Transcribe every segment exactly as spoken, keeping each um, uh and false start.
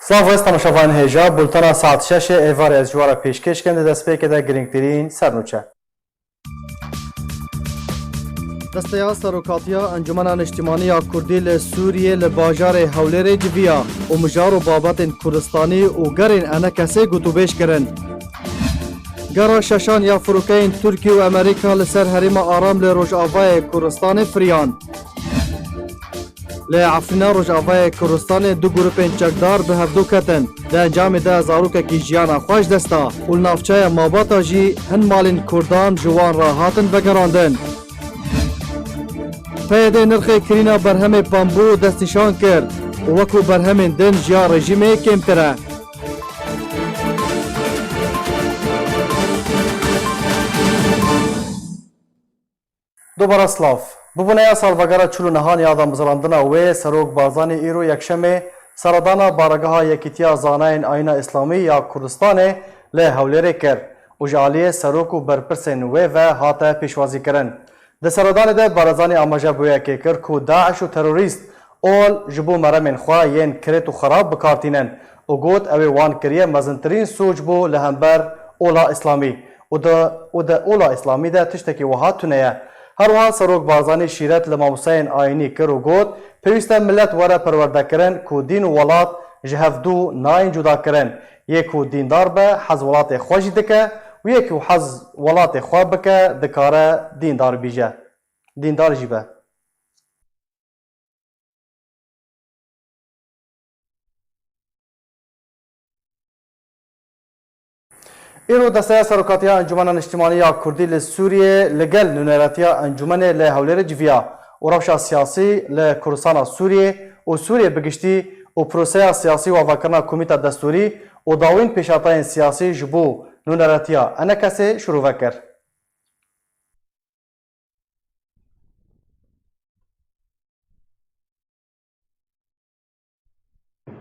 Silav û rêz temaşevanên hêja, bultena saet şeş ê êvarê ez ji we re pêşkêş kin, di destpêkê de girîngtirîn sernûçe. Desteya Serokatiya Encumena Niştimanî ya Kurdî li Sûriyê li bajarê Hewlêrê civiya û mijar û babetên Kurdistanî û gerên enekesê gotûbêj kirin. Gera şeşan ya firokeyên Tirkî û Amerîka li ser herêma Aram li Rojavayê Kurdistanê firiyan. Li Efrîna Rojavayê Kurdistanê du grûpên çekdar bi hevdû ketin. Di encamê de zarokekî jiyana xwe ji dest da û li navçeya Mabata jî hin malên Kurdan ji wan re hatin vegerandin. P Y D nirxê kirîna berhemê pembû destnîşan kir û wekû berhemên din ji ya rejîmê kêmtir e. Dubare silav. Bibûneya salvegera çil û nehan ya damezrandina wê, Serok Barzanî îro yekşemê seredana Baregeha Yekîtiya Zanayên Ayîna Îslamî ya Kurdistanê li Hewlêrê kir û ji aliyê serok û berpirsên wê ve hate pêşwazîkirin. Di seredanê de Barzanî amaje bi wê yekê kir ku DAIŞ û terorîst ol ji bo meremên xwe yên kirêt û xerab bi kar tînin û got, ew ê wan kiriye mezintirîn sûc bû li hember ola Îslamî û di, û di ola Îslamî de tiştekî wiha tune ye. Her wiha Serok Barzanî şîret li mamosteyên ayînî kir û got, pêwîst e milet were perwerdekirin ku dîn û welat ji hevdû nayên cudakirin. Yê ku dîndar be, hez welatê xwe jî dike û yê ku hez welatê xwe bike, dikare dîndar bîje. Dîndar jî be. Îro desteya serokatiya Encumena Niştimanî ya Kurdî li Sûriyê li gel nûneratiya Encûmenê li Hewlêrê civiya û rewşa siyasî li Kurdistana Sûriyê û Sûriyê bi giştî û proseya siyasî û avakirina komîta destûrî û dawîn pêşhatayên siyasî ji bo nûneretiya Enekesê şirove kir.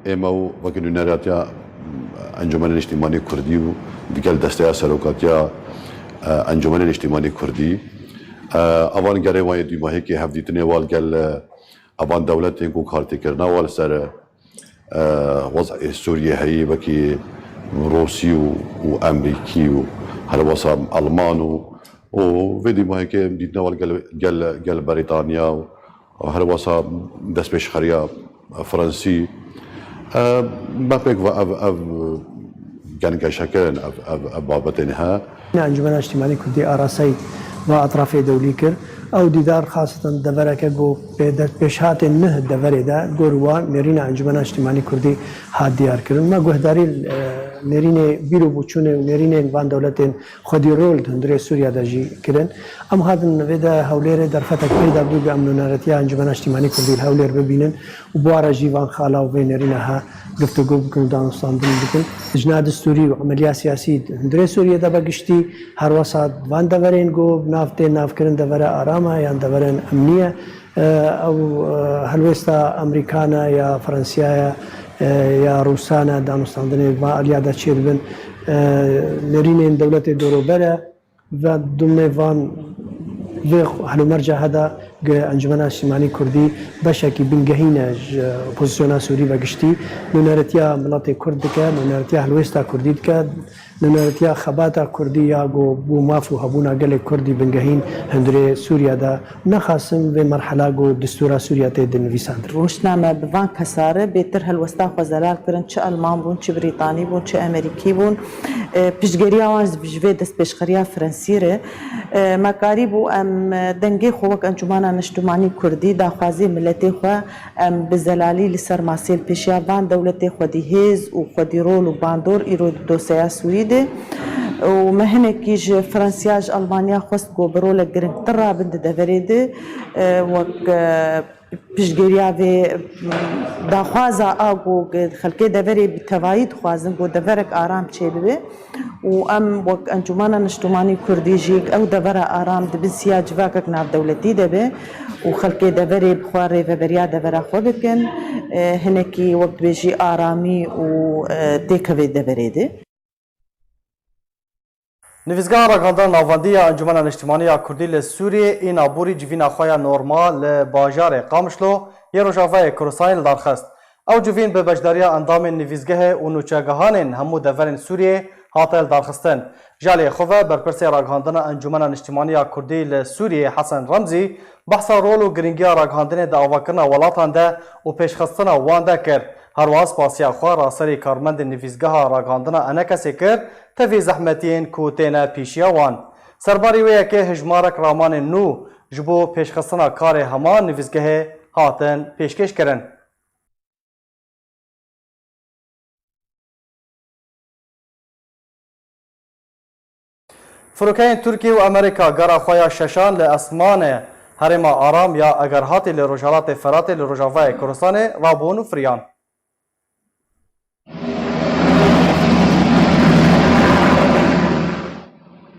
Ême û wekî nûneratiya Encûmenê Niştîmanî Kurdî û digel desteya serokatiya, e, Encûmenê Niştîmanî Kurdî, e, evan gerê wan yê dûmahîkê hevdîtinê wal gel, e, evan dewletên ku kartêkirina wal ser, e, wez'ê Sûriyê heyî wekî Rûsî û, û Emerîkî û herwesa Elman û, û vê dîmahekê dîtina wal gel, gel, gel Berîtanya û herwesa destpêşxeriya Fransî. E, me pêk ve ev, ev gengeşekirin, ev, ev, ev babetên he. Encûmena Niştîmanî Kurdî arasayî va etrafê dewlî kir. Ew dîdar xaseten devereke ku pê-, pêşhatên neh deverê de gor wan nêrîna Encûmena Niştîmanî Kurdî hat diyar kirin. Me guhdarî, e, nêrînê bîr û boçûnê û nêrînên van dewletên xwedî rol di hundirê Sûriya de jî kirin. Em hatin vê de Hewlêrê derfetek peyda bû ku em nûneretiya Encûmena Niştîmanî Kurdî li Hewlêr bibînin û bi wan re jî van xala û vê nêrîna ha giftûgû bikin û danûstandin bikin. Lijna destûrî û emeliya siyasî di hundirê Sûriyê de be giştî, her wesa di van deverên ku bi nav tên navkirin devera aram e yan deverên emnî ye, e, ew, e, helwêsta Amerîkan e ya Fransiya ye, e, ya Rûsan e, danûstandinê di van aliya de çêdibin, e, nêrînên dewletê dorober e. Ve dumê van vê helûmerca heda ge Encûmena Niştîmanî Kurdî beşekî bingehîn e ji opozisyona Sûrî ve giştî. Nûneretiya miletê Kurd dike, nûneretiya helwêsta Kurdî dike, nûneretiya xebata Kurdî ya ku bo maf û hebûna gelê Kurdî bingehîn hundirê Sûriya de. Nexasim vê merhela ku destûra Sûriya tê dinivîsandin. Rojname bi van kesare bêtir helwesta xwe zelal kirin, çi Elman bûn, çi Brîtanî bûn, çi Emerîkî bûn. E, piştgeriya wan ji, ji vê destpêşxeriya Fransî re, e, me karîbû em, e, dengê xwe wek Encûmana Niştimanî Kurdî, daxwazê miletê xwe em bi zelalî li ser masê li pêşiya van dewletê xwedî hêz û xwedî rol û bandor îro di dosyeya Sûrî de û me hinekî ji Fransiya, ji Elmanya xwest ku bi rolek giringtir rabin di deverê de, e, wek, e, piştgiriya vê, daxwaza a ku xelkê deverê bi tevayî dixwazin ku deverek aram çêbibe û em wek Encûmana Niştimanî Kurdî jî ew devera aram di bin siya civakek navdewletî de be û xelkê deverê bi xwe rêveberiya devera xwe bikin, e, hinekî wek dibêjî aramî û, e, têkevê deverê de. Nivîzgeha Ragihandina Navendî ya Encûmena Niştimanî ya Kurdî li Sûriyê îna borî civîna xwe ya normal li bajarê Qamişlo yê Rojavayê Kurdistanê li dar xist. Ew civîn bi beşdariya endamên nivîzgehê û nûçegehanên hemû deverên Sûriyê hate lidarxistin. Ji aliyê xwe ve Berpirsê Ragihandina Encûmena Niştimanî ya Kurdî li Sûriyê Hesen Remzî behsa rol û girîngiya ragihandinê di avakirina welatan de û pêşxistina wan de kir. Herwiha spasiya xwe raserî karmendên nivîzgeha ragihandina Enekesê kir, tevî zehmetiyên ku têne pêşiya wan. Serbarî wê yekê hejmarek ramanên nû ji bo pêşxistina karê heman nivîzgehê hatin pêşkêş kirin. Firokeyên Tirkiyê û Amerîka gera xwe ya şeşan li esmanê herêma Aram ya Egerhatî li rojhelatê Feratê li rojavayê Kurdistanê rabûn û firiyan.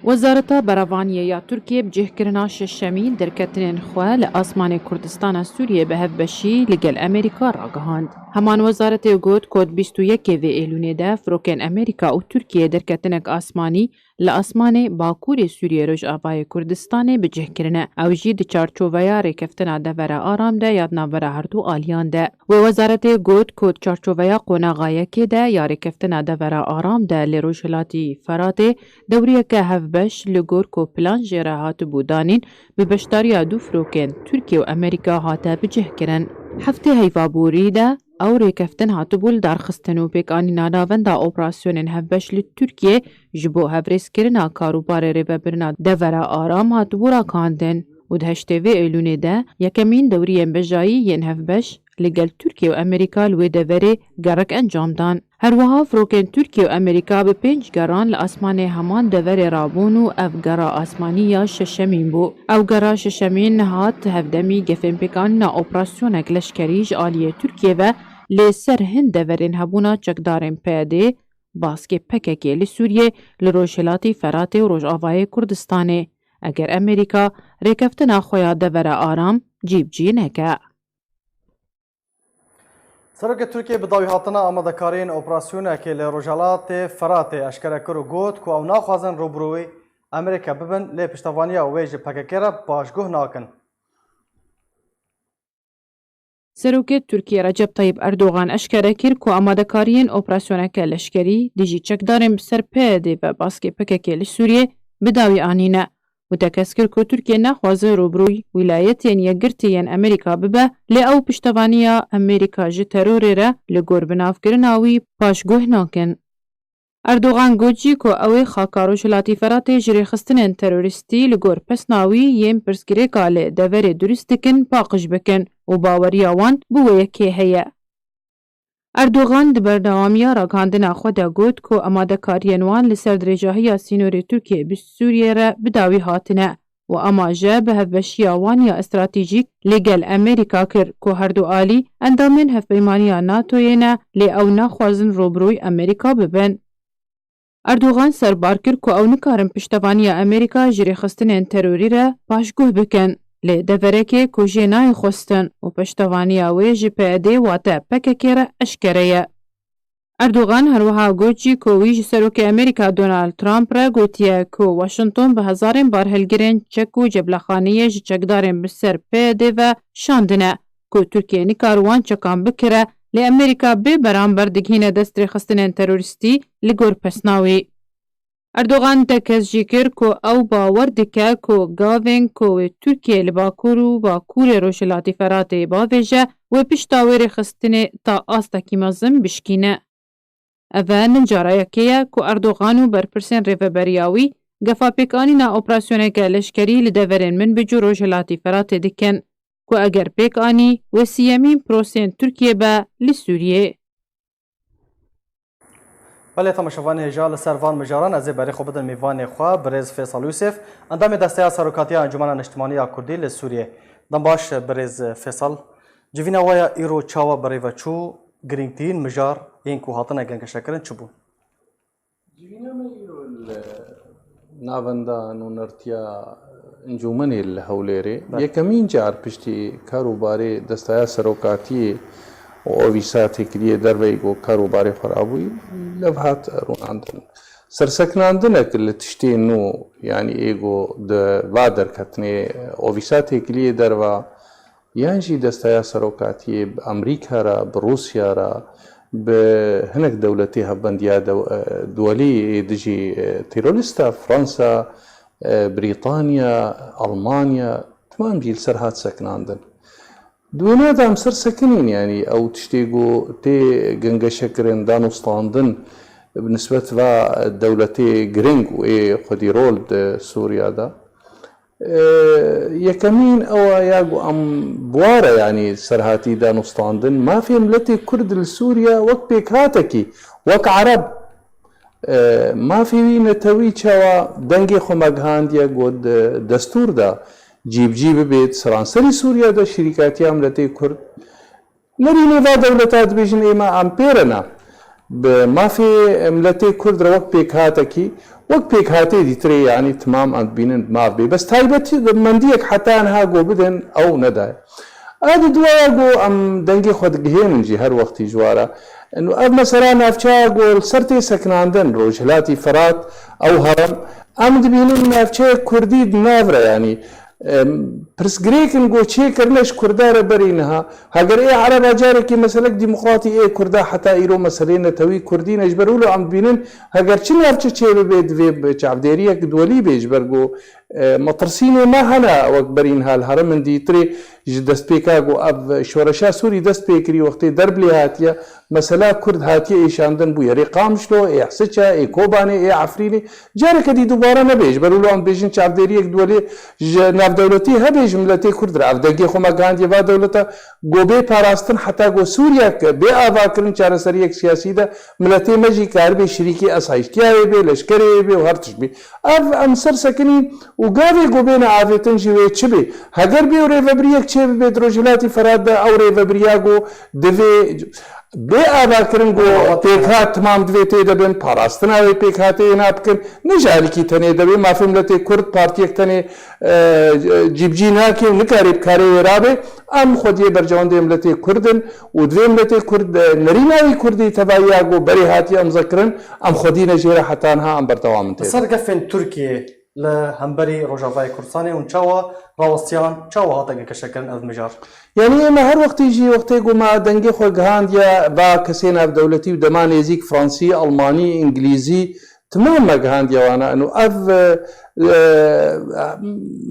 Wezareta Berevaniyê ya Tirkiyê bi cihkirina şeşemîn derketinên xwe li asmanê Kurdistana Sûriyê bi hevbeşî li gel Amerîka ragihand. Heman wezaretê got ku di bîst û yekê vê êlûnê de firokên Amerîka û Tirkiyê derketinek asmanî li asmanê Bakurê Sûriyê Rojavayê Kurdistanê bi cih kirine. Ew jî di çarçoveya rêkeftina devera aram de ya di navbera herdu aliyan de. Wê wezaretê got ku di çarçoveya qonaxa yekê de ya rêkeftina devera aram de li rojhilatî Feratê dewriyeke hevbeş li gor ku plan jê re hatibû danîn, bi beşdariya du firokên Tirkiye û Amerîka hate bi cih kirin. Heftê heyva borî de ew rêkeftin hatibû lidarxistin û pêkanîna navenda operasyonên hevbeş li Tirkiye ji bo hevrêzkirina karûbarê rêvebirina devera aram hatibû ragihandin û di heştê vê êlûnê de yekemîn dewriyên bejayî yên hevbeş Li gel Tirkiye û Amerîka li wê deverê gerek encam dan. Her wiha firokên Tirkiye û Amerîka bi pênc geran li asmanê heman deverê rabûn û ev gera asmanî ya şeşemîn bû. Ew gera şeşemîn hat hevdemî gefên pêkanîna operasyonek leşkerî ji aliyê Tirkiye ve lê ser hin deverên hebûna çekdarên P Y D'ê baskê P K K li Sûriyê, li Rojhilatî Feratê û Rojavayê Kurdistanê, eger Amerîka rêkeftina xwe ya devera aram cî bi cî neke. Serokê Tirkiyê bi dawîhatina amadekariyên operasyonekê li Rojhelatê Feratê eşkere kir û got ku ew naxwazin rûbirûyî Amerîka bibin, lê piştevaniya wê ji P K K re paşguh nakin. Serokê Tirkiyê Recep Tayyip Erdogan eşkere kir ku amadekariyên operasyoneke leşkerî dijî çekdarên bi ser P Y D'ê ve baskê P K K li Sûriyê bi dawî anîne û tekez kir ku Tirkiye naxwaze rûbirûyî Wîlayetên Yekgirtî yên Amerîka bibe, lê ew piştevaniya Amerîka ji terorê re li gor binavkirina wî paşguh nakin. Erdogan got jî ku ew ê xaka Rojhilatî Feratê ji rêxistinên terorîstî li gor pesna wî yên pirsgirêka li deverê durist dikin paqij bikin û baweriya wan bi wê yekê heye. Erdogan di berdewamiya ragihandina xwe de got ku amadekariyên wan li ser dirêjahiya sînorê Tirkiyê bi Sûriyê re bi dawî hatine û amaje bi hevbeşiya wan ya stratejîk li gel Amerîka kir ku herdu alî endamên Hevpeymaniya NATOyê ne, lê ew naxwazin rûbirûyî Amerîka bibin. Erdogan serbar kir ku ew nikarin piştevaniya Amerîka ji rêxistinên terorî re paşguh bikin, lê deverekê ku jê nayê xwestin û piştevaniya wê ji P Y D'ê wate P K K re eşkere ye. Erdogan her wiha got jî ku wî ji Serokê Amerîka Donald Trump re gotiye ku Washington bi hezarên barhilgirên çek û ceblexaneyê ji çekdarên bi ser P Y D'ê ve şandine ku Tirkiye nikar wan çekan bikire, lê Amerîka bê beramber digihîne dest rêxistinên terorîstî li gor pesna wî. Erdogan tekez jî kir ku ew bawer dike ku gavên ku wê Tirkiye li Bakur û Bakurê Rojhilatî Feratê bavêje, wê pişta wê rêxistinê ta astekî mezin bişkîne. Ev e ne cara yekê ye ku Erdogan û berpirsên rêveberiya wî gefa pêkanîna operasyoneke leşkerî li deverên Minbic û Rojhilatî Feratê dikin, ku eger pêk anî, wê siyemîn prosên Tirkiye be li Sûriyê. Belê, temaşevanê hêja, li ser van mijaran ez ê berê xwe bidim mêvanê xwe, birêz Fêsal Yûsif, endamê Desteya Serokatiya Encûmena Niştimanî ya Kurdî li Sûriyê. Dem baş, birêz Fêsal. Civîna we ya îro çawa bi rê ve çû, girîngtirîn mijar yên ku hatine gengeşekirin çi bû? Civîna me îro li Navenda Nûnertiya Encûmenê li Hewlêrê Belê. yekemîn car piştî kar û barê Desteya Serokatiyê û Ofîsa Têkiliyê Derveyî ku kar û barê xwe rabûyî, lev hat rûnandin. Serseknandinek li tiştê nû, yanî ê ku di va derketinê Ofîsa Têkiliyê Derve yan jî Desteya Serokatiyê bi Amerîka re, bi Rûsya re, bi hinek dewletê hevbendiya dew-, e, duwelî ê dijî, e, terorîsta, Fransa, e, Brîtanya, Almanya, timam jî li ser hat seknandin. Di wêna de em ser sekinîn, yanî ew tiştê ku tê gengeşekirin, danûstandin bi nisbet va dewletê giring û ê xwedî rol di Sûriya de. E, yekemîn ew e ya ku em bi wa re, yanî serhatî danûstandin, mafê miletê Kurd li Sûriye wek pêkhatekî, wek Ereb, e, mafê wî netewî çawa dengê xwe me gihandiye ku di destûr de cî bi cî bibêt, seranserî Sûriye de şirîkatiya miletê Kurd. Nerînê va dewleta dibêjin ê me em pê re ne. Bi mafê miletê Kurd re wek pêkhatekî, wek pêkhatê dîtirê, yanî timam em dibînin bi maf bê. Bes taybetî mendiyek heta niha go bidin, ew nedaye. A di duwaya go em dengê xwe digihênin jî her wextî ji wa re. Eno ev mesela navçeya go li ser tê sekinandin, Rojhilatî Ferat, ew herem, em dibînin navçeyek Kurdî di nav re, yanî Em, pirsgirêk in ku çêkirine ji Kurda re berî niha. Heger ê Ereba carekê meselek demokratî, ê Kurda heta îro meseleyê netewî Kurdî ne. Ji ber wilo em dibînin, heger çi navçe çêbibe, divê bi çavdêriyek duwelî bê, ji ber ku, E, metirsînê me hene wek berî niha li herêmên dîtirê ji destpêka ku ev şoreşa Sûrî dest pê kirî wextê derb lê hatiye, mesela Kurd hatiye êşandin bûye. Rê Qamişlo, ê Hisiça, ê Kobanê, ê Efrînê. Careke dî dubare nebe. Ji ber wilo em dibêjin çavdêriyek duwelê ji navdewletî hebe ji miletê Kurd re. Ev dengê xwe me gihandiye va dewleta ku bê parastin heta ku Sûriyek bê avakirin çareseriyek siyasî de miletê me jî karibe şirîkî esayiştiyayê bê, leşkerê bê û her tişt bê. Ev em ser sekinîn û gavê ku bêne avêtin jî wê çi bê? Heger bê û rêvebiriyek çêbibe di Rojhilatî Ferat de, ew rêvebiriya ku divê bê avakirin ku pêkhat timam divê tê de bin, parastina wê pêkhatê yê nabikin. Ne ji alîkî tenê de bê, mafê miletê Kurd partiyek tenê, e, cîbicî nake û nikare bi karê wê rabe. Em xwediyê berjewendê miletê Kurd in û divê miletê Kurd, e, nerîna wî Kurdî tevahiya ku berê hatiye imzekirin, em xwedî ne jê re heta niha em berdewam in tê de. Li ser gefên Tirkiyê li hemberî Rojavayê Kurdistanê hûn çawa rawestiyan, çawa hate gekeşekirin ev mijar? Yanî ême her wextî jî wextê ku me dengê xwe gihandiye va kesê navdewletî û dema nêzîk Fransî, Almanî, Îngilîzî, Timam me gihandiye wana ino ev, e, e,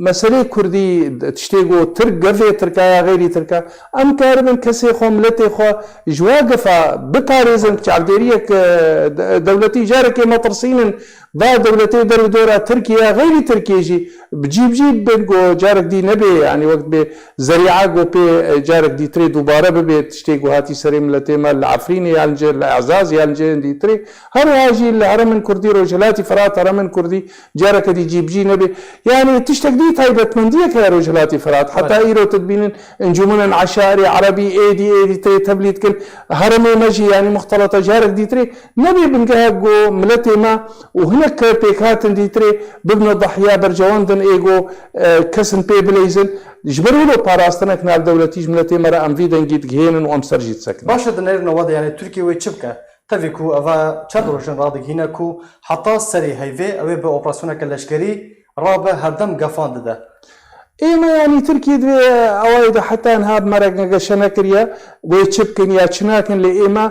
meselê Kurdî, tiştê ku Tirk, gevê Tirka ya xeyrî Tirka, em karibin kesê xwe, miletê xwe ji wa gefa biparêzin, çavdêriyek, e, de-, dewletî carekê metirsînin, va dewletê der û dora Tirkiye ya xeyrî Tirkiye jî bi cî bi cî bibin ku carek dî nebê, yanî wek bê zerîa ku pê, e, carek dîtirê dubare bibe, tiştê ku hatî serê miletê me li Efrînê yan jî li Ezaz yan jî dîtirê. Her wiha jî li herêmên Kurdî, Rojhilatî Firat, herêmên Kurdî careke dî cîbicî nebe. Yanî tiştek dî taybetmendiyek heye Rojhilatî Firat. Heta îro tu dibînin encûmenên eşairê erebî êdî, êdî tê tevlî dikin. Herêmê me jî yanî muxteleta carek dîtirê nebe bingehek ku miletê me û hinek pêkhatin dîtirê bibine dahya berjewendin ê ku, e, kesin pê bileyzin. Ji ber wilo parastinek navdewletî ji miletê me re em vî dengî digihênin û em ser jî disekinin. Baş e, di nêrîna we de yanî Tirkiye wê çi bike? Tevî ku eva çend roj in radigihîne ku heta serê heyvê ew ê bi operasyoneke leşkerî rabe, herdem gefan dide. Ême, yanî Tirkiye divê awayê de heta niha bi me re geşe nekiriye, wê çi bikin ya çi nakin, lê ême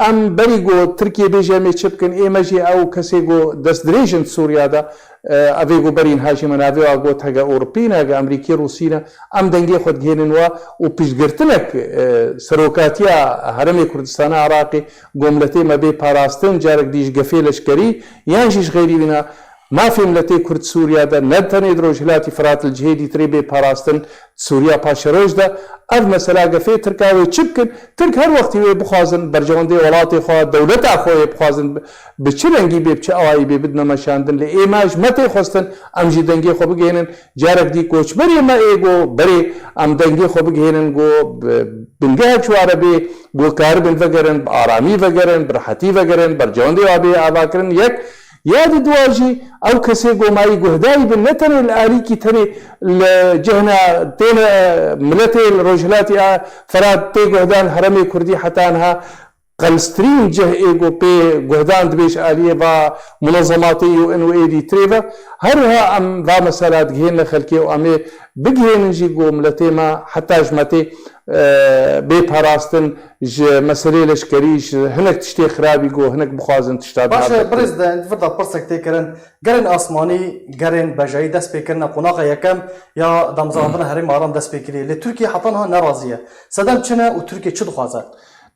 em berî ku Tirkiye bêje em ê çi bikin, ême jî ew kesê ku destdirêj in di Sûriya de, e, evê ku berî niha jî me navê wa got hege Ewropî ne, hege Amerîkî, Rûsî ne, em dengê xwe digihênin wa û piştgirtinek, e, serokatiya Herêmê Kurdistana Iraqê, ku miletê me bê parastin, carek dî ji gefê leşkerî yan jî ji xeyrî wîna mafê miletê Kurd Sûriya de, ne tenê di Rojhilatî Firat, li cihê dîtirê bê parastin di Sûriya paşeroj de. Ev mesela gefê Tirka wê çi bikin? Tirk her wextî wê bixwazin berjewendê welatê xwe, dewleta xwe yê bixwazin bi, bi çi rengî bê, bi çi awayî bê bidine meşandin. Lê ême ji me tê xwestin, em jî dengê xwe bigihênin. Carek dî koçberê me ê ku berê em dengê xwe bigihênin ku bi bingehek ji wa re bê, ku karibin vegerin, bi aramî vegerin, bi rehetî vegerin, bercewendê wa bê avakirin. Yek, ya di dua jî ew kesê ku mayî guhdarî bin, ne tenê li alîkî tenê li cihna têne, e, miletê li Rojhilatî a Firat tê guhdan herêmê Kurdî heta niha qelstirîn cih ê ku pê guhdan dibe ji aliyê va munezematê U N û êdî tirê ve. Her wiha em va mesela digihêne xelkê û em ê bigihênin jî ku miletê me heta ji me tê, e, bê parastin ji meselê leşkerî, ji hinek tiştê xirabî ku hinek bixwazin tişta Baş e, birêz de, di vir de pirsek tê kirin. Gerên asmanî, gerên bejayî dest pê kirine qonaxa yekem ya damezrandina herêma Aram dest pê kiriye. Lê Tirkiye heta niha nerazî ye. Sedem çi ne û Tirkiye çi dixwaze?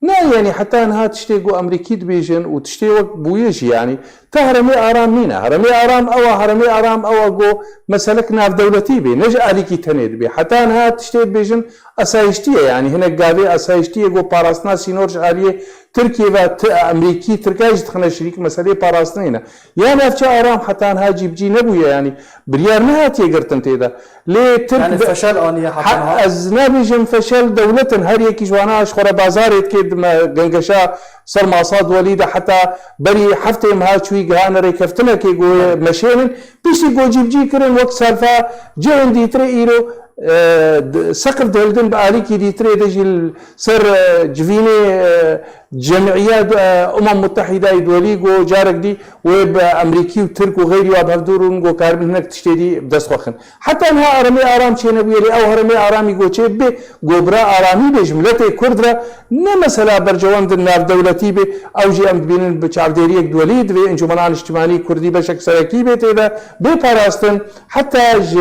Ne, yanî heta niha tiştê ku Amerîkî dibêjin û tiştê wek bûye jî, yanî te herêmê aram nîne. Herêmê aram ew e, herêmê aram ew e ku meselek navdewletî bê, ne ji alîkî tenê dibê. Heta niha tiştê dibêjin esayiştî ye, yanî hinek gavê esayiştî ye ku parastina sînor ji aliyê Tirkiye ve ti Amerîkî, Tirka jî dixine şirîk meseleyê parastinê ne. Ya navçe aram heta niha cîbicî nebûye, yanî biryar nehatiye girtin tê de. Lê Tirk Yani de feşel aniye heta Ha, niha. ez nabêjim feşel dewletin, her yekî ji wana ji xwe re bazarê dike, di me gengeşa ser masa duwelî de heta berî heftê meha çûyî gihane rêkeftinekê ku meşênin. Piştî ku cîbicî kirin wek serfa cihên dîtirê îro, e, di-, seqif dihildin bi alîkî dîtirê de jî li ser, e, civînê, e, Cemîya du-, e, Umem Mutehîda yê duwelî go carek dî wê bi Emerîkî û Tirk û xeyrî wa bi hev dûr rûn go karibin hinek tiştê dî bi dest xwe xin. Heta niha herêmê aram çênebûye, lê ew herêmê aramî go çê bê, go bira aramî bê ji miletê Kurd re, ne mesela bercewendin navdewletî bê, ew jî em dibînin bi çavdêriyek duwelî divê Encûmena Niştimanî Kurdî beşek serekî bê tê de bê parastin, heta ji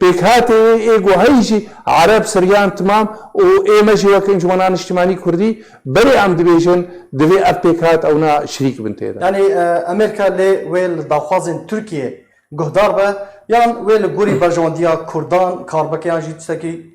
pêkhatê wê ê go hey jî Ereb, Siryan, timam û ê me jî wek Encûmena Niştimanî Kurdî Berê em dibêjin, divê ev pêkhat ewna şirîk bin tê de. Yanî, e, Amerîka lê wê li daxwazên Tirkiyê guhdar be, yan wê li gorî berjewendiya Kurdan kar bike, yan jî tiştekî?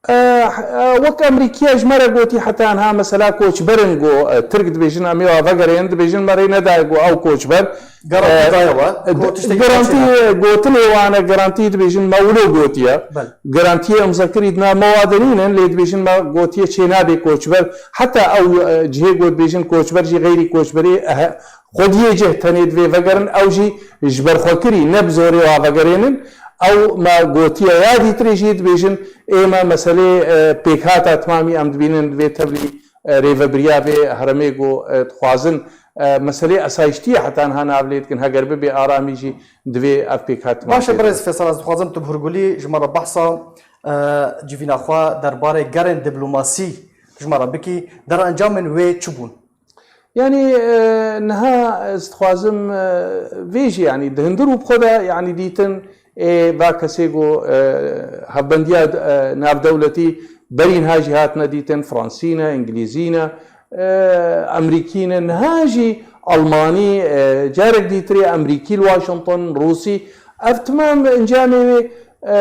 E, e, wek Amerîkiya ji me re gotî, heta niha mesela koçber in, go, e, Tirk dibêjin, em ê wa vegerên, dibêjin me rê nedaye, go ew koçber. Garantî, e, daye we, e, ku d-, tiştekî garantî, çêne. Gotinê wan e, garantî dibêjin me wilo gotiye. Belê. Garantiyê imzekirî dina me wa de nînin, lê dibêjin me gotiye çê nabe koçber. Heta ew, e, cihê ku dibêjin koçber jî xeyrî koçberê, eh, xwediyê cih tenê divê vegerin, ew jî ji ber xwe kirî, ne bi zorê wa vegerênin. Ew me gotiye ya dîtirê jî dibêjin, ê me meselê, e, pêkhata timamî em dibînin vê tevlî, e, rêvebiriya vê heremê ku, e, dixwazin, e, meselê esayiştiyê heta niha nav lê dikin, heger bibe aramî jî divê ev pêkhat timam. Baş e, bêbe. Birêz Fêsal, ez dixwazim tu bi hûrgulî ji me re behsa, e, civîna xwe derbarê gerên diplomasî ji me re bikî, derencamên wê çi bûn? Yanî, e, niha ez dixwazim, e, vê jî, yanî, di hundir û bi xwe de, yanî, dîtin, ê, va kesê ku, e, hevbendiya, e, navdewletî berî niha jî hatine dîtin, Fransî ne, Îngilîzî ne, e, Emerîkî ne, niha jî Almanî, e, carek dîtirê Emerîkî li Washington, Rûsî, ev timam encamê wê, e,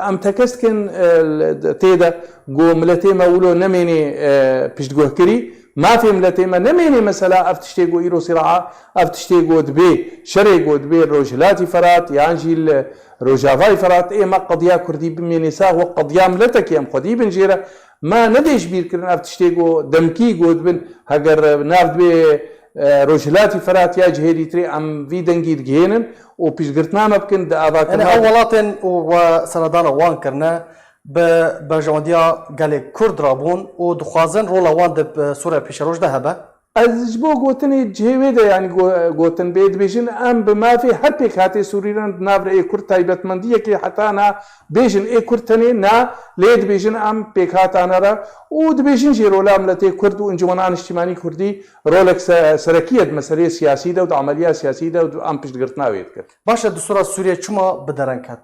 em tekez dikin, e, li, tê de ku miletê me wilo nemênê, e, piştguhkirî. Mafê miletê me nemênê mesela ev tiştê ku îro sîraa, ev tiştê ku dibê, şerê ku dibê Rojhilatî Ferat yan jî li Rojavayê Ferat ê me qediya Kurdî bimênê sax wek qediya miletekî em xwedî bin jê re. Me nedê ji bîr kirin ev tiştê ku demkî ku dibin heger nav dibê, e, Rojhilatî Ferat ya cihê dîtirê em vî dengî digihênin û piştgirtina me bikin di avakirin. Yanî ew welatên û we seredana wan kirine bi berjewendiya gelê Kurd re bûn û dixwazin rola wan di, e, Sûriya pêşeroj de hebe. Ez ji bo gotinê cihê wê de, yanî go-, gotin bê, dibêjin em bi mafê her pêkhatê Sûrî re di nav re ê Kurd taybetmendiyekê heta na bêjin ê Kurd tenê na, lê dibêjin em pêkhatane re û dibêjin jî rola miletê Kurd û Encûmena Niştimanî Kurdî rolek se-, serekî ye di meseleyê siyasî de û di emeliya siyasî de û di, em piştgirtina wê dikin. Baş e, destûra Sûriyê çima bi dereng ket?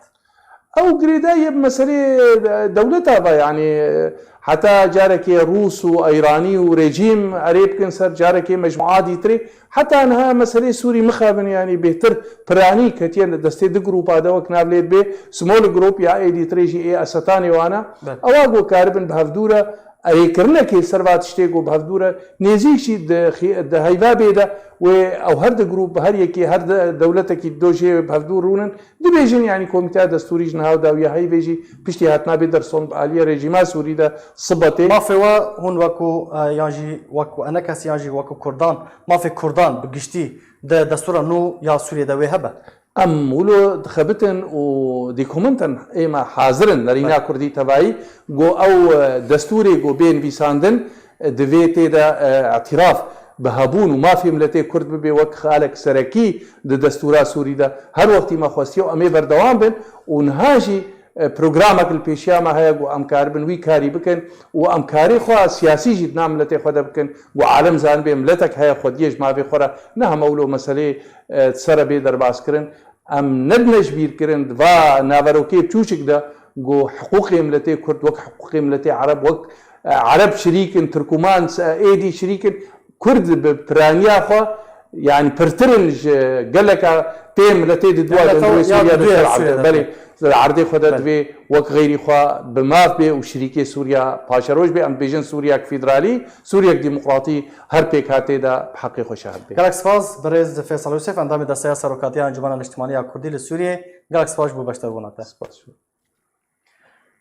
Ew girêdayî ye bi meseleyê, e, dewleta ve, yanî, e, heta carekê Rûs û Eyranî û rejîm erê bikin ser carekê mecmua dîtirê. Heta niha meseleyê Sûrî mixabin, yanî bêhtir piranî ketiye destê du grûpa de wek nav lê dibê Small Group ya ê dîtirê jî ê Esetanê wan e. Belê. Ewa ku karibin bi hevdû re erêkirinekê ser va tiştê ku bi hevdû re nêzîk jî di xî-, di heyva bê de wê ew her du grûp, her yekê, her de-, dewletekî do jê bi hevdû rûnin. Dibêjin, yanî Komîteya Destûrî ji niha û dawiya heyvê jî piştî hatina Bederson bi aliyê rejîma Sûrî de Sibetê. Mafê we hûn wekû, e, yan jî wekû Enekes yan jî wekû Kurdan, mafê Kurdan bi giştî di destûra nû ya Sûriyê de wê hebe? Em wilo dixebitin û dîkomenten ê me hazir in, nerîna Belê. Kurdî tevayî, go ew, e, destûrê go bê nivîsandin, e, divê tê de, e, îtiraf bi hebûn û mafê miletê Kurd bibe wek xalek serekî di destûra Sûrî de. Her wextî me xwestiye û em ê berdewam bin û niha jî, e, programek li pêşiya me heye ku em karibin wî karî bikin û em karê xwe siyasî jî di nav miletê xwe de bikin ku alem zanibe miletek heye xwediyê ji mafê xwe re, ne hema wilo meseleyê, e, di ser re bê derbas kirin. Em nedine ji bîr kirin, di va naverokê biçûçik de ku hiqûqê miletê Kurd wek hiqûqê miletê Ereb, wek, e, Ereb şirîk in, Tirkuman, e, êdî şirîk in, Kurd bi piraniya xwe, yanî pirtir in ji geleka tê miletê di dua Geleka dendorê ya Sûriya di de duya ser Sûriya erdê. de. Belê, ser erdê xwe de Belê. divê wek xeyrî xwe bi maf bê û şirîkê Sûriya paşeroj bê. Em dibêjin Sûriyek federalî, Sûriyek demokratî her pêkhatê de bi heqê xwe şahid bê. Gelek spas, birêz Feysel Yûsef, endamê Desteya Serokatiya Encûmena Niştimanî ya Kurdî li Sûriyê. Gelek spas ji bo beşdarbûna te. Spas.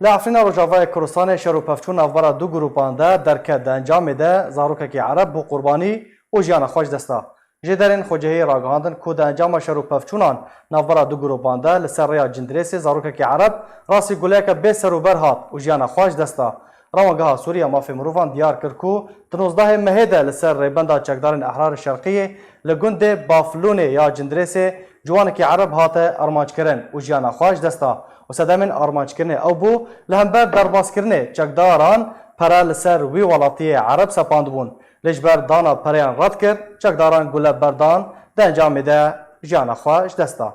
Li Efrîna Rojavayê Kurdistanê şer û pevçûn navbera du grûpan de derket. Di encamê de zarokekî Ereb bû qurbanî û jiyana xwe ji dest da. Jêderên xwecihiyê ragihandin ku di encama şer û pevçûnan navbera du grûpan de li ser rêya Cindirêsê zarokekî Ereb rastî guleyeke bê ser û ber hat û jiyana xwe ji dest da. Rawangeha Sûrî ya Mafê Mirovan diyar kir ku di nozdehê mehê de li ser rêbenda çekdarên Ehrarê Şerqiyê li gundê Baflûnê ya Cindirêsê ciwanekî Ereb hate armanckirin û jiyana xwe ji dest da û sedemên armanckirinê ew bû, li hember derbazkirinê çekdaran pere li ser wî welatiyê Ereb sepandibûn. Lê ji ber dana pereyan red kir, çekdaran gule berdan, di encamê de jiyana xwe ji dest da.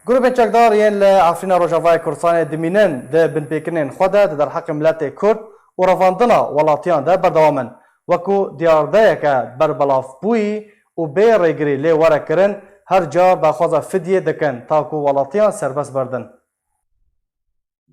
Grûpên çekdar yên li Efrîna Rojavayê Kurdistanê dimînin, di binpêkirinên xwe de di derheqê miletê Kurd û revandina welatiyan de berdewam in. Wekû diyardeyeke berbelavbûyî û bê rêgirî lê were kirin, her car daxwaza fidyê dikin, ta ku welatiyan serbest berdin.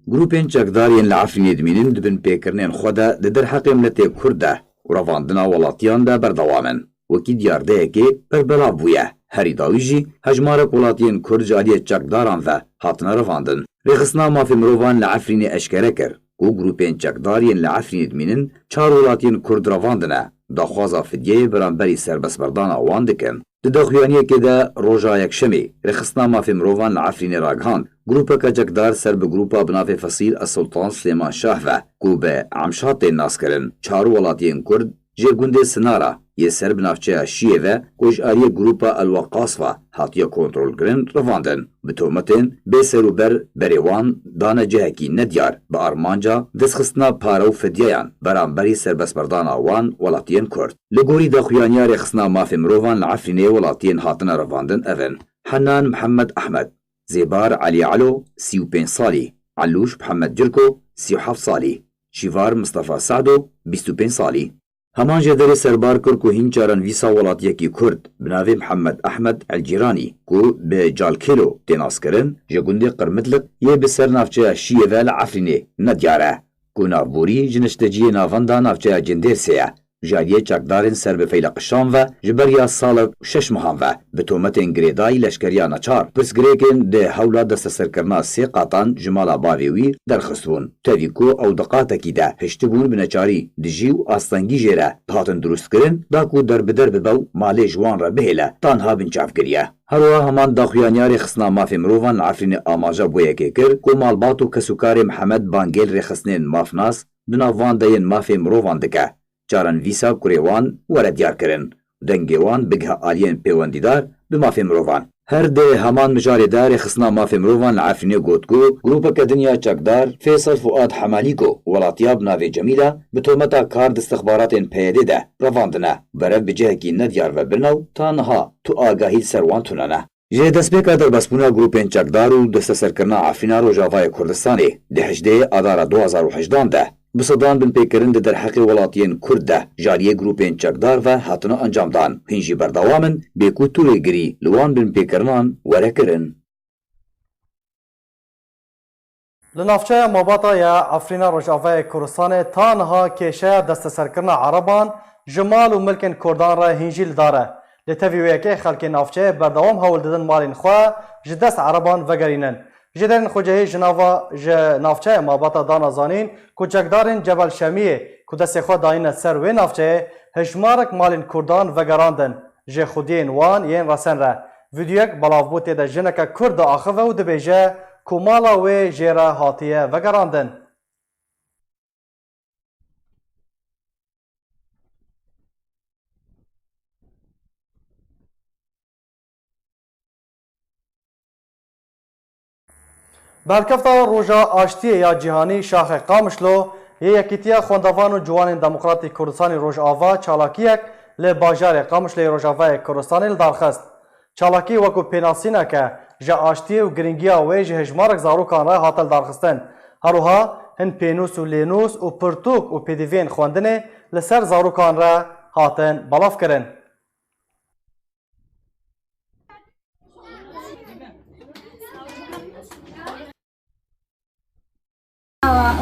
Grûpên çekdar yên li Efrînê dimînin di binpêkirinên xwe de di derheqê miletê Kurd de û revandina welatiyan de berdewam in. Wekî diyardeyekê berbelav bûye. Herî dawî jî hejmarek welatiyên Kurd ji aliyê çekdaran ve hatine revandin. Rêxistina Mafê Mirovan li Efrînê eşkere kir ku grûpên çekdar yên li Efrînê dimînin çar welatiyên Kurd revandine, daxwaza fidyeyê beramberî serbestberdana wan dikin. Di daxuyaniyekê de roja Yekşemê, Rêxistina Mafê Mirovan li Efrînê ragihand, grûpeke çekdar ser bi grûpa bi navê Fesîl Es-Sultan Silêman Şah ve, ku bi Emşa tên naskirin, çar welatiyên Kurd jê gundê Sinara yê ser bi navçeya Şiyê ve, ku ji aliyê grûpa El Weqas ve hatiye kontrolkirin, revandin. Bi tometên bê serûber berê wan dane cihekî nediyar, bi armanca destxistina pare û fidyeyan beramberî serbestberdana wan welatiyên Kurd. Li gorî daxuyaniya Rêxistina Mafê Mirovan li Efrînê, welatiyên hatine revandin ev in: Henan Mihemed Ehmed, Zêbar Elî Elo, sî û pênc salî, Elûş Mihemed Cirko, sî û heft salî, Şîvar Mistefa Sado, bîst û pênc salî. Heman jêderê serbar kir ku hîn çarenvîsa welatiyekî Kurd bi navê Mihemed Ehmed El Cîranî, ku bi Calkêlo tê naskirin, ji gundê Qirmitliq yê bi ser navçeya Şiyê ve li Efrînê nediyar e, ku navborî ji nişteciyê navenda navçeya Cindêrsê ye. Ji aliyê çekdarên ser bi Feyleq Şam ve ji beriya salek û şeş mehan ve bi tometên girêdayî leşkeriya neçar, pirsgirêkên di hewla desteserkirina sê qatan ji mala bavê wî derxistibûn. Tevî ku ew di qatekî de hiştibûn bi neçarî dijî û astengî jê re dihatin dirustkirin, da ku derbider bibe û malê ji wan re bihêle, ta niha binçav kiriye. Her wiha heman daxuyaniya Rêxistina Mafê Mirovan li Efrînê amaje bo yekê kir ku malbat û kesûkarê Mihemed Bangêl rêxistinên mafnas di nav van de yên mafê mirovan dike. Çarenvîsa kurê wan were diyarkirin û dengê wan bigihe aliyên pêwendîdar bi mafê mirovan. Her di heman mijarê de Rêxistina Mafê Mirovan li Efrînê got ku grûpeke din ya çekdar Fêsel Fuad Hemalîko, welatiya bi navê Cemîla, bi tometa kar di istixbaratên P Y D'ê de revandine, berev bi cihekî nediyar ve birine û ta niha tu agahî li ser wan tune ne. Ji destpêka derbasbûna grûpên çekdar û desteserkirina Efrîna Rojavayê Kurdistanê di hejdê Adara du hazar û hejdan de, bi sedan binpêkirin di derheqê welatiyên Kurd de ji aliyê grûpên çekdar ve hatine encamdan. Hîn jî berdewam in, bê ku tu rêgirî li wan binpêkirinan were kirin. Li navçeya Mabata ya Efrîna Rojavayê Kurdistanê ta niha kêşeya desteserkirina Ereban ji mal û milkên Kurdan re hîn jî li dar e. Lê tevî wê yekê xelkê navçeyê berdewam hewl didin malên xwe ji dest Ereban vegerînin. Jêderên xwecihî ji nava, ji navçeya Mabata dana zanîn ku çekdarên Cebel Şemiyê ku destê xwe dayîne ser wê navçeyê, hejmarek malên Kurdan vegerandin ji xwediyên wan yên resen re. Vîdeoyek belavbû, tê de jineke Kurd diaxive û dibêje ku mala wê jê re hatiye vegerandin. Bi helkefta Roja Aştiyê ya Cîhanî, Şaxê Qamişlo yê Yekîtiya Xwendevan û Ciwanên Demokratîk Kurdistanî Rojava çalakiyek li bajarê Qamişloyê Rojavayê Kurdistanê li dar xist. Çalakî wekû pênasîneke ji aştiyê û girîngiya wê ji hejmarek zarokan re hate lidarxistin. Her wiha hin pênûs û lênûs û pirtûk û pêdiviyên xwendinê li ser zarokan re hatin belavkirin.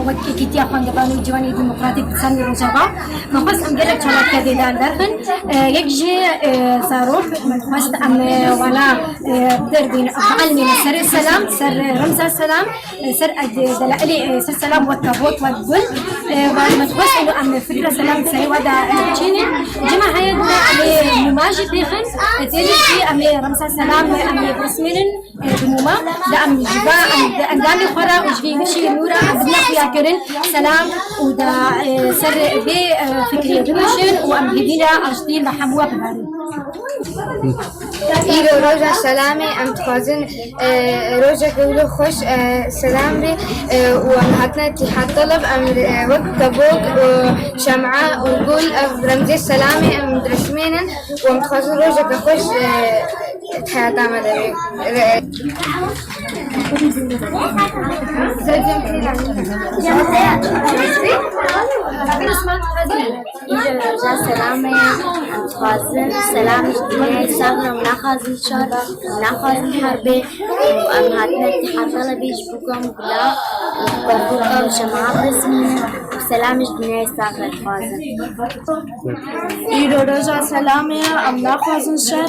Wek Yekîtiya Xwendevan û Ciwanê Demokratîk bi ser Rojava, me xwest em gelek çalakiya dê derxin. E, yek jî, e, zarok, me xwest em, e, wana, e, derbîn, bielmîne serê selam, ser, e, remza selam, e, ser, e, delailê, e, ser selam wek kevok, wek gul. E, ve me xwest û em fikra selam serê we de, e, biçînin. Cima heye em ê nûma jî pêxin, e, têlî jî em ê remza selam, e, em ê birismînin. Bi nûma de em ji va em di endamê xwe re û ji vî wişî nû re em bidine xuya kirin selam û de, e, ser vê, e, fikriyê bimîşin û em hêvî re aştî li hemû we biberin. Îro roja selamê, em dixwazin, e, rojeke wilo xweş, e, selam bê, e, û em hatine Tîhat Teleb, em, e, wek kebok û şem'a û gul, ev remzê selamê em dirismênin û em dixwazin rojeke xweş, e, Heyata me de bê. Re- Îro roja selamê, em dixwazin selam ji dinyayê sax re û naxwazin şer, naxwazin herbê û em hatine Tîhat Telebî ji bo ku em gula û kebok û şem'a birismînin û selam ji dinyayê sax re dixwazin. Îro roja selamê ye, em naxwazin şer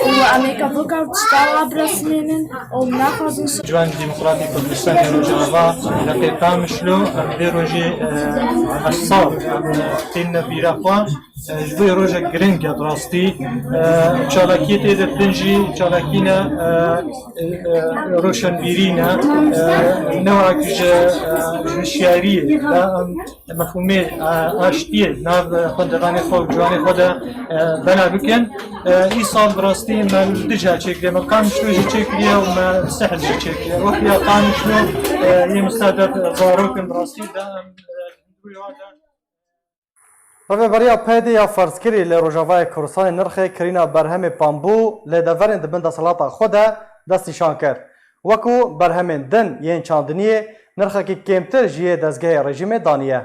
û em ê kevoka tişta biresmînin û em naxwazin şer. Ciwanê Demokratîk Kurdistanê Rojava, Reqê Qamişlo, em vê rojê, e, heşt sal, em, e, têne bîra xwe. E, ji bo rojek giring e bi rastî. E, çalakiyê tê de din jî çalakî ne, e, e, e, roşenbîrî ne, e, newek ji, e, ji hişyariyê de em mefhûmê, e, aştiyê nav xwendevanê xwe û ciwanê xwe de, e, bela bikin. E, îsal bi rastî me li Dicle çêkiriye, me Qamişlo jî çêkiriye û me Sehl jî çêkiriye. Wek ya Qamişlo, e, yê misadet zarokin bi rastî de em, e, Rêveberiya P Y D'ê ya ferzkirî li Rojavayê Kurdistanê nirxê kirîna berhemê pambû lê deverên di bin desthilata xwe de destnîşan kir. Wekû berhemên din yên çandiniyê nirxekî kêmtir ji yê dezgehê rejîmê daniye.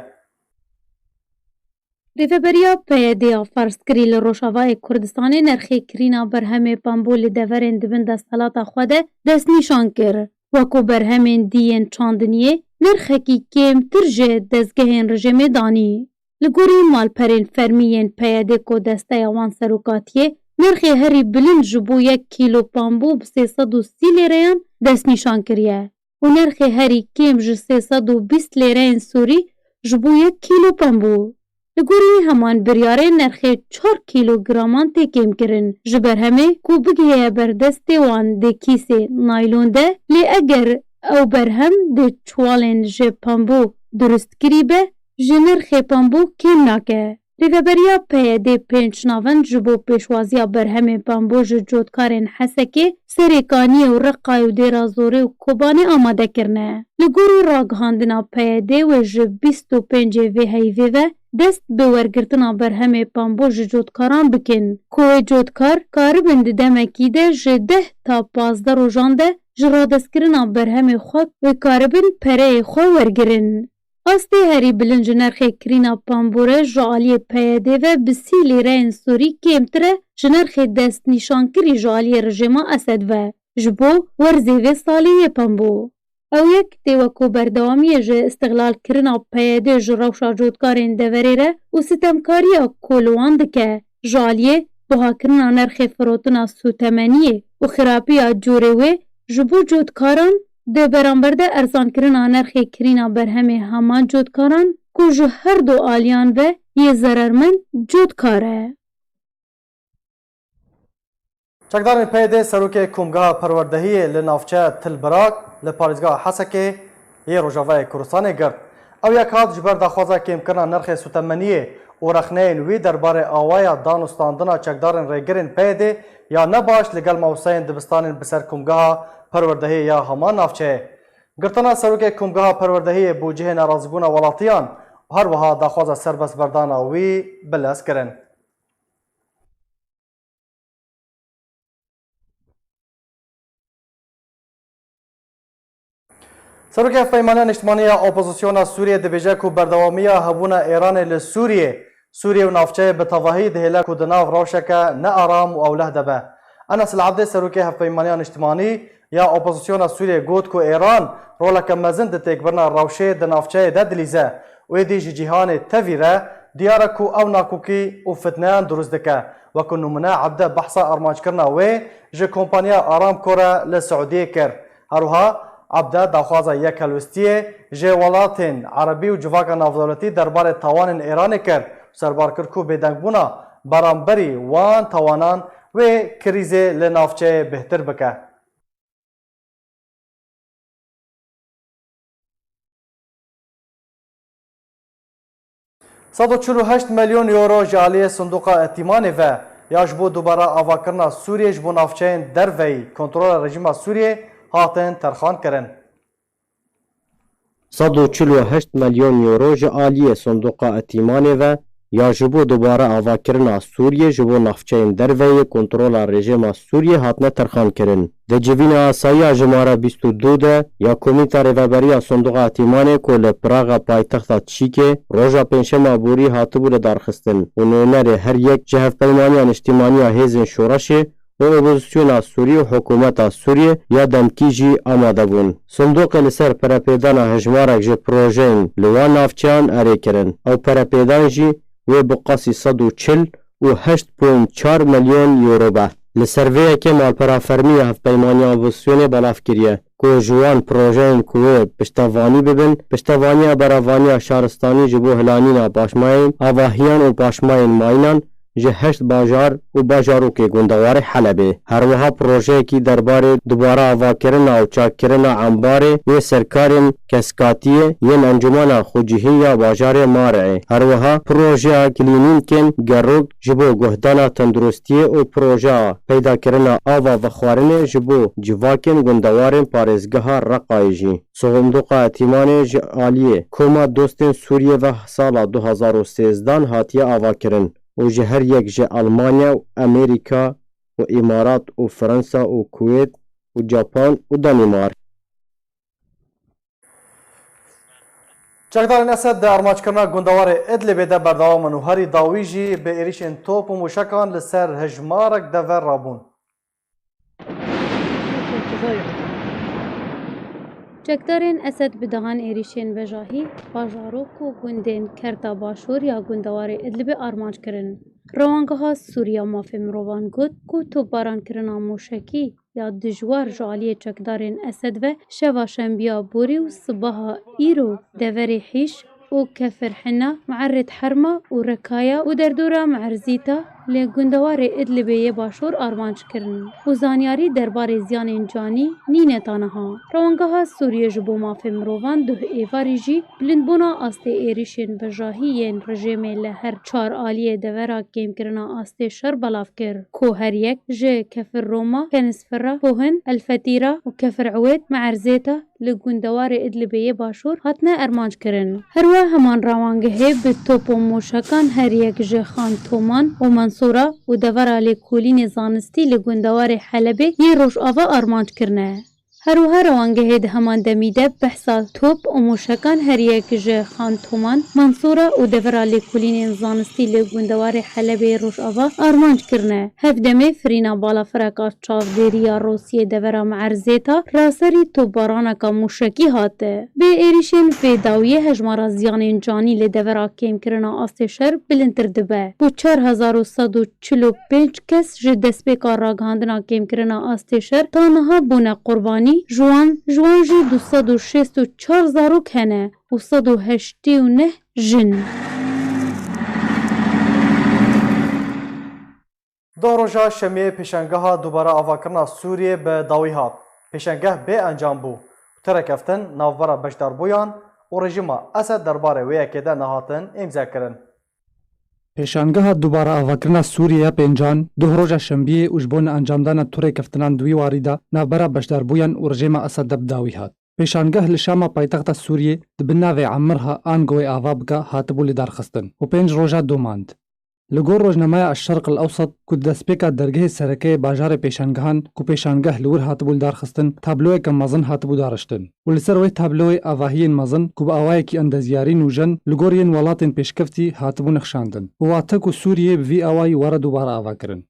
Rêveberiya P Y D'ê ya ferzkirî li Rojavayê Kurdistanê nirxê kirîna berhemê pambû li deverên di bin desthilata xwe de destnîşan kir. Wekû berhemên dî yên çandiniyê nirxekî kêmtir ji dezgehên rejîmê danî. Li gorî malperên fermî yên P Y D ku desteya wan serokatiyê, nirxê herî bilind ji bo yek kîlo pambû bi sê sed û sî lêreyan destnîşan kiriye û nirxê herî kêm ji sê sed û bîst lêreyên Sûrî ji bo yek kîlo pambû. Li gorî heman biryarê nirxê çar kîlograman tê kêmkirin ji berhemê ku bigihêye ber destê wan di kîsê naylon de, lê eger ew berhem di çuwalên ji pambû durustkirî be, ji nirxê pambû kêm nake. Rêveberiya P Y D pênc navend ji bo pêşwaziya berhemê pambû ji cotkarên Hesekê, Serêkaniyê û Reqayê û Dêra Zorê û Kobanê amade kirine. Li gorî ragihandina P Y D wê ji bîst û pêncê vê heyvê ve dest bi wergirtina berhemê pambû ji cotkaran bikin, ku wê cotkar karibin di demekî de ji deh ta pazdeh rojan de ji radestkirina berhemê xwe wê karibin pereyê xwe wergirin. Astê herî bilind ji nirxê kirîna pambû re ji aliyê P Y D ve bi sî lîreyên Sûrî kêmtir e ji nirxê destnîşankirî ji aliyê rejîma Esed ve ji bo werzê vê salê yê pambû. Ew yek tê wekû berdewamiyê ji îstixlalkirina P Y D ji rewşa cotkarên deverê re û sitemkariya ku li wan dike, ji aliyê buhakirina nirxê firotina sûtemeniyê û xirapiya corê wê ji bo cotkaran, di beramber de erzankirina nirxê kirîna berhemê heman cotkaran ku ji her du aliyan ve yê zerermend cotkar e. Çekdarên P Y D serokê Komgeha Perwerdehiyê li navçeya Til Birak li parêzgeha Hesekê yê Rojavayê Kurdistanê girt. Ew yek hat ji ber daxwaza kêmkirina nirxê sûtemeniyê û rexneyên wî derbarê awaya dan û standina çekdarên rêgirên P Y D ya ne baş li gel mawseyên dibistanên bi ser Komgeha Perwerdehiyê ya heman navçeyê. Girtina serokê Komgeha Perwerdehiyê bû cihê nerazîbûna welatiyan û her wiha daxwaza serbestberdana wî bi lez kirin. Serokê Hevpeymaniya Niştimanî ya Opozisyona Sûriyê dibêje ku berdewamiya hebûna Îranê li Sûriyê, Sûriyê û navçeyê bi tevahî dihêle ku di nav rewşeke nearam û ewleh de be. Enes El Ebdê, Serokê Hevpeymaniya Niştimanî, ya Opozisyona Sûriyê got ku Îran roleke mezin di têkbirina rewşê di navçeyê de dilîze û êdî ji cîhanê tevî re diyar e ku ew nakokî û fitneyan dirust dike. Wekî nimûne Ebde behsa armanckirina wê ji kompanya Aramco re li Siûdiyê kir. Her wiha Ebde daxwaza yekhelwestiyê ji welatên erebî û civaka navdewletî derbarê tawanên Îranê kir û serbar kir ku bêdengbûna beramberî wan tawanan wê krîzê li navçeyê bêhtir bike. Sed û çil û heşt milyon euro ji aliyê Sindoqa Îtîmanê ve ya ji bo dubare avakirina Sûriyê ji bo navçeyên derveyî kontrola rejîma Sûriyê hatin terxan kirin. Sed û çil û heşt milyon euro ji aliyê Sindoqa Îtîmanê ve ya ji bo dubare avakirina Sûriyê ji bo navçeyên derveyî kontrola rejîma Sûriyê hatine terxan kirin. Di civîna asayiya jimara bîst û du de ya Komîta Rêveberiya Sindoqa Îtîmanê ku li Praga paytexta Çîkê roja Pêncşema borî hatibû lidarxistin û nûnerê her yek ji Hevpeymaniya Niştîmaniya Hêzên Şoreşê û Opozisyona Sûrî û Hikûmeta Sûriyê ya demkî jî amade bûn. Sindoqê li ser perepêdana hejmarek ji projeyên li wan navçeyan erê kirin. Ew perepêdan jî wê bi qasî sed û çil û heşt point çar milyon euro be. Li ser vê yekê malpera fermî ya Hevpeymaniya Opozisyonê belav kiriye ku ji wan projeyên ku wê piştevanî bibin, piştevaniya berevaniya şaristanî ji bo hilanîna paşmayên avahiyan û paşmayên mayînan ji heşt bajar û bajarokê gundewarê Helebê. Her wiha projeyekî derbarê dubare avakirina û çakkirina embarê yê serkarên keskatiyê yên Encûmena Xwecihî ya bajarê Marê. Her wiha projeya klînîkên gerok ji bo guhdana tenduristiyê û projeya peydakirina ava vexwarinê ji bo civakên gundewarên parêzgeha Reqayê jî. Sindoqa Îtîmanê ji aliyê Koma Dostên Sûriyê ve sala du hazar û sêzdan hatiye avakirin û ji her yek ji Elmanya û Amerîka û Îmarat û Fransa û Kuwêt û Japan û Danîmark. Çekdarên Esed di armanckirina gundewarê Idlibê de berdewam in û herî dawî jî bi êrîşên top û mûşekan li ser hejmarek dever rabûn. Çekdarên Esed bi dehan êrîşên bejahî bajarok û gundên kerta başûr ya gundewarê Idlibê armanc kirin. Rewangeha Sûriya Mafê Mirovan got ku topbarankirina mûşekî ya dijwar ji aliyê çekdarên Esed ve şeva şembiya borî û sibaha îro deverê Hîş û Kefir Hina, Me'erêt Herma û Rekaya û derdora Me'erzîta li gundewarê Idlibê yê başûr armanc kirin û zanyarî derbarê ziyanên canî nîne ta niha. Rewangeha Sûriyê ji bo mafê mirovan duh êvarî jî bilindbûna astê êrîşên bejahî yên rejêmê li her çar aliyê devera kêmkirina astê şer belav kir, ku her yek ji Kefir Roma, Kenisfira, Kohin, El Fetîra û Kefir Ewêd, Me'erzêta, li gundewarê Idlibê yê başûr hatine armanc kirin. Herwiha heman rewangehê bi top û mûşekan her yek ji Xan Toman û Mensûra û devera lêkolînê zanistî li gundewarê Helebê yê rojava armanc kirine. Her wiha rewangehê di heman demî de behsa top û mûşekan her yek ji Xan Toman, Mensûra û devera lêkolînên zanistî li gundewarê Helebê Rojava armanc kirine. Hevdemê firîna balafireka çavdêrî ya Rûsiyê devera Me'erzêta raserî topbaraneka mûşekî hate. Bi êrîşên vê dawiyê hejmara ziyanên canî li devera kêmkirina astê şer bilindtir dibe. Bo çar hezar û sed û çil û pênc kes ji destpêka ragihandina kêmkirina astê şer ta niha bûne qurbanî, ji wan, ji wan jî du sed û şêst û çar zarok hene û sed û heştê û neh jin. Doh roja Şemiyê pêşangeha dubare avakirina Sûriyê bi dawî hat. Pêşangeh bê encam bû û ti rêkeftin navbera beşdarbûyan û rejîma Esed derbarê wê yekê de nehatin îmzekirin. Pêşangeha dubare avakirina Sûriyê ya pêncan, doh roja Şembiyê û ji bo neencamdana tu rêkeftinan di wî warî de navbera beşdarbûyan û rejîma Esed de bi dawî hat. Pêşangeh li Şama paytexta Sûriyê di bin navê Emirha ango wê ava bike hatibû lidarxistin û pênc roja domand. Li gor rojnameya Eşşerq El Ewsat ku di destpêka dergehê sereke yê bajarê pêşangehan ku pêşangeh li wir hatibû lidarxistin, tabloyeke mezin hatibû dariştin û li ser wê tabloyê avahiyên mezin ku bi awayekî endezyarî nûjen li gor yên welatên pêşkeftî hatibû nixşandin û wate ku Sûriyê bi vî awayî were dubare avakirin.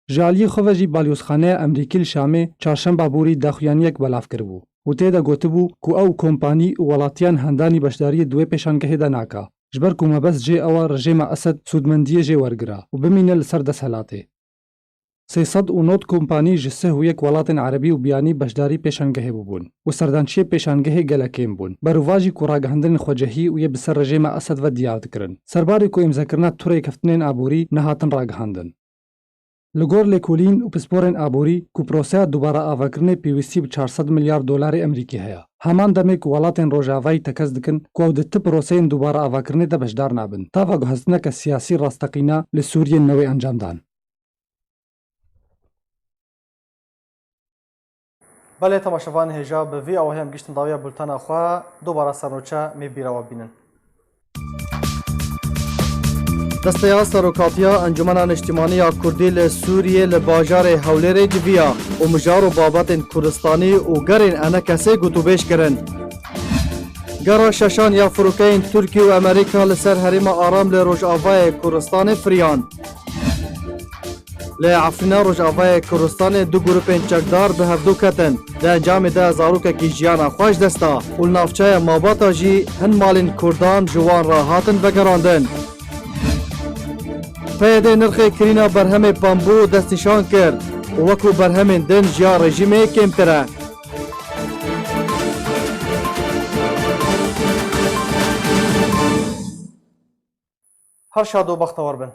Ji aliyê xwe ve jî Balyozxaneya Emerîkî li Şamê çarşemba borî daxuyaniyek belav kiribû û tê de gotibû ku ew kompanî û welatiyan hendanî beşdariyê di wê pêşangehê de naka, ji ber ku mebest jê ew e rejêma Esed sûdmendiyê jê wergira û bimîne li ser desthilatê. Sê sed û nod kompanî ji sih û yek welatên erebî û biyanî beşdarî pêşangehê bûbûn û serdançiyê pêşangehê gelek kêm bûn. Berovajî ku ragihandinên xwecihî û yê bi ser rejêma Esed ve diyar dikirin. Serbarê ku îmzekirina tu rêkeftinên aborî nehatin ragihandin. Li gor lêkolîn û pisporên aborî ku proseya dubare avakirinê pêwîstî bi çar sed milyar dolarê Emerîkî heye. Heman demê ku welatên Rojavayî tekez dikin ku ew di ti proseyên dubare avakirinê de beşdar nabin, tava guhestineke siyasî rasteqîna li Sûriyê newê encam dan. Belê temaşevanê hêja, bi vî awahî em giştin dawiya bultena xwe, dubara sernûçe mê bîra we bînin. Desteya Serokatiya Encumena Niştimanî ya Kurdî li Sûriyê li bajarê Hewlêrê civiya û mijar û babetên Kurdistanî û gerên enekesê gotûbêj kirin. Gera şeşan ya firokeyên Tirkî û Amerîka li ser herêma Aram li Rojavayê Kurdistanê firiyan. Li Efrîna Rojavayê Kurdistanê du grûpên çekdar bi hevdû ketin. Di encamê de zarokekî jiyana xwe ji dest da û li navçeya Mabata jî hin malên Kurdan ji wan re hatin vegerandin. P Y D nirxê kirîna berhemê bambû destnîşan kir û wekû berhemên din ji ya rejîmê kêmtir e. Her şad û bextewar bin.